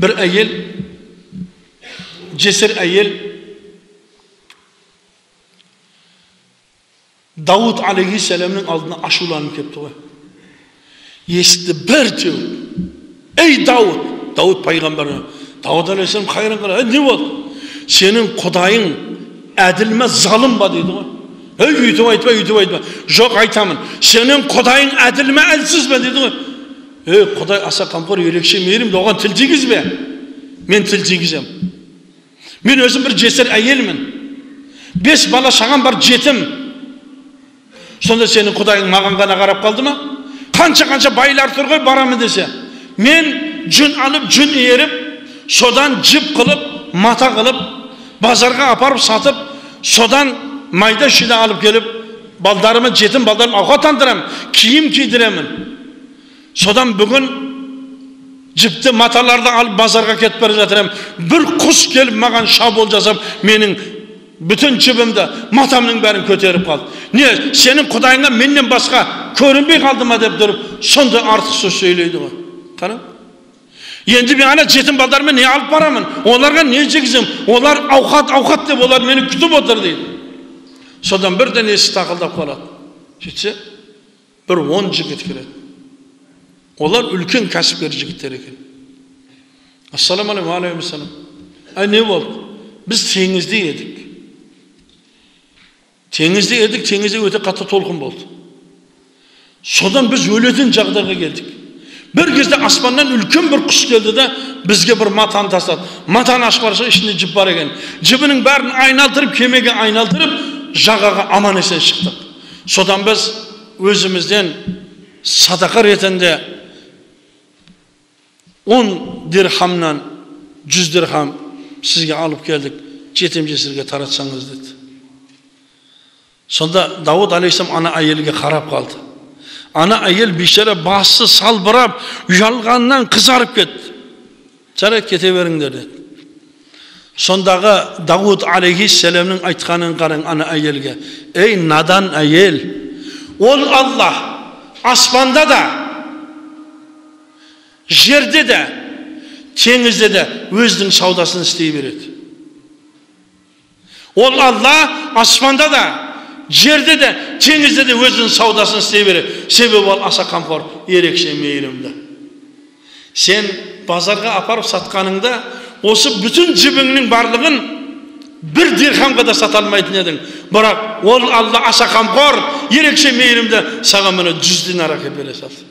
Бір әйел, жесір әйел, Дауд алейхиссаламның алдына ашуланып кепті ғой. Есікті бір теуіп, ей Дауд, Дауд пайғамбар, Дауд алейхиссалам қайран қарап, не болды? Сенің құдайың әділ ме, залым ба дейді ғой. Ей, өйтіп айтпа, өйтіп айтпа. Жоқ, айтамын. Сенің құдайың әділ ме, әлсіз бе дейді ғой. Ей, құдай аса қамқор, ерекше мейірімді, оған тіл тигізбе. Мен тіл тигіземін. Мен өзім бір жесір әйелмін. 5 бала шағам бар, жетім. Сонда сенің құдайың маған ғана қарап қалды ма? Қанша-қанша байлар тұр ғой, барамын десе. Мен жүн алып, жүн иеріп, содан жіп қылып, мата қылып, базарға апарып сатып, содан майда шүйде алып келіп, балдарыма, жетім балдарыма ауқаттандырамын, киім кидіремін. Содан бүгін жіпті маталарды алып базарға кетіп бара жатырмын. Бір құс келіп маған шабуыл жасап, менің бүтін жібімді, матамның бәрін көтеріп қалды. Не, сенің құдайыңа менен басқа көрінбей қалды ма деп тұрып, сондай артық сөз сөйлейді ғой. Қара. Енді мен ана жетім балдармен не алып барамын? Оларға не жегіземін? Олар ауқат, ауқат деп олар мені күтіп отыр дейді. Содан бірден есік тақылдап қалады. Сөйтсе, бір 10 жігіт кіреді. Олар үлкен кәсіпкер жігіттер екен. Ассаламу алейкум, алейкум. Ай, не болды? Біз теңізде едік. Теңізде едік, теңізде өте қатты толқын болды. Содан біз өлетін жағдайға келдік. Бір кезде аспаннан үлкен бір құс келді де, бізге бір матаны тастады. Матаны ашып қараса, ішінде жіп бар екен. Жібінің бәрін айналдырып, кемеге айналдырып, жағаға аман есен шықтық. Содан біз өзімізден садақа ретінде 10 дирхамнан 100 дирхам сізге алып келдік, жетім жесірге таратсаңыз деді. Сонда Дауд алейхиссалам ана әйелге қарап қалды. Ана әйел бейшара басы салбырап, ұялғаннан қызарып кетті. Жарайды, кете беріңдер деді. Сондағы Дауд алейхиссаламның айтқанын қараң ана әйелге. Ей надан әйел, ол Алла аспанда да, жерде де, теңізде де өзінің саудасын істей береді. Ол Алла аспанда да, жерде де, теңізде де өзінің саудасын істей береді. Себебі ол аса қамқор, ерекше мейірімді. Сен базарға апарып сатқаныңда, осы бүтін жібіңнің барлығын бір дирхамға да сата алмайтын едің. Бірақ ол Алла аса қамқор, ерекше мейірімді, саған міне 100 динар әкеліп бере салды.